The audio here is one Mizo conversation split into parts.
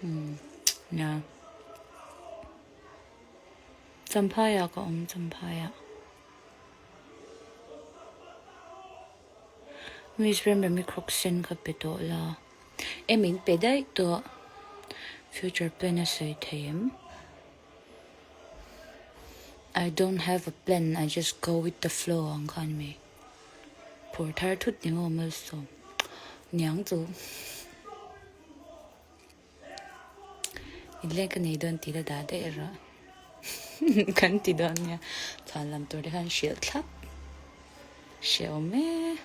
Umm nia. Champhaiah ka awm Champhaiah. Miss Remremi khawk sen kha pe tawh la. E min pe daih tawh. Future plan a sawi thei em? I don't have a plan, I just go with the flow ang kha a ni mai. Phur thar thut ni maw Malsawm? Niang chu. Inleng ka nei dawn tih la dah daih erawh kan ti dawn nia. Chhuan lam tur te khan hrilh thlap. Hrehawm e.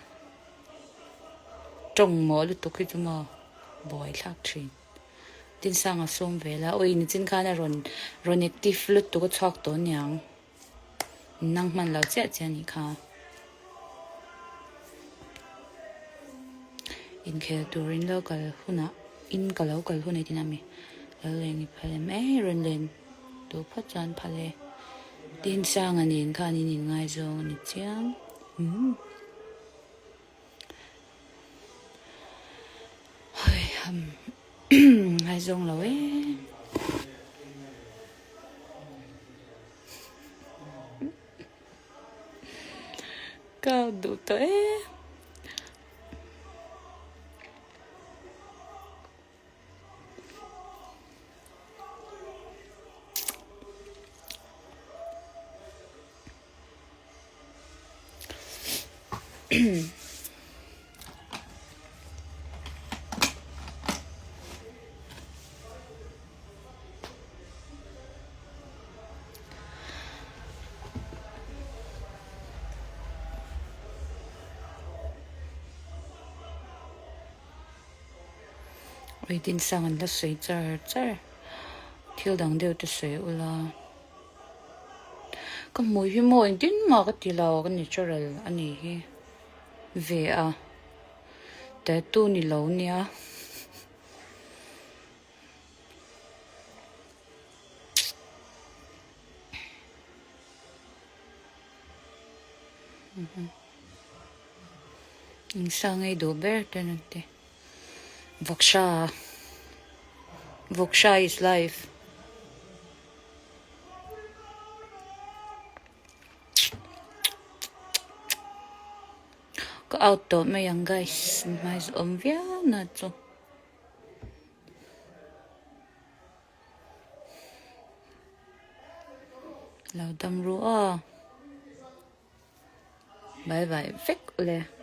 Tawng maw lutuk hi chu maw buai thlak thin. Tinsanga sawm ve la. Awi nichin khan a rawn rawn active lutuk a chhuak tawh niang. Nang hman lo chiah chiah anih kha. Inkhel turin lo kal hunah in ka lo kal hun eitin ami lo leng i phal em ei rawn len duh phawt chuan phal e. Tinsanga nen khan in inngaizawng a ni chiang. Umm. Ngaizawng lo e. Ka duh tawh e. Ui dinsang an la sawi char char thil dang deuh te sawi ula. Ka hmui hi maw engtin mah ka ti lo ka natural a nih hi ve a tattoo ni lo nia. Engsa ngei duh ber te an ti. Vawksha Vawksha is life. Ka out tawh mai ang guys hmai zawm viau na chu. Lo dam ru aw. Bye bye vek ule.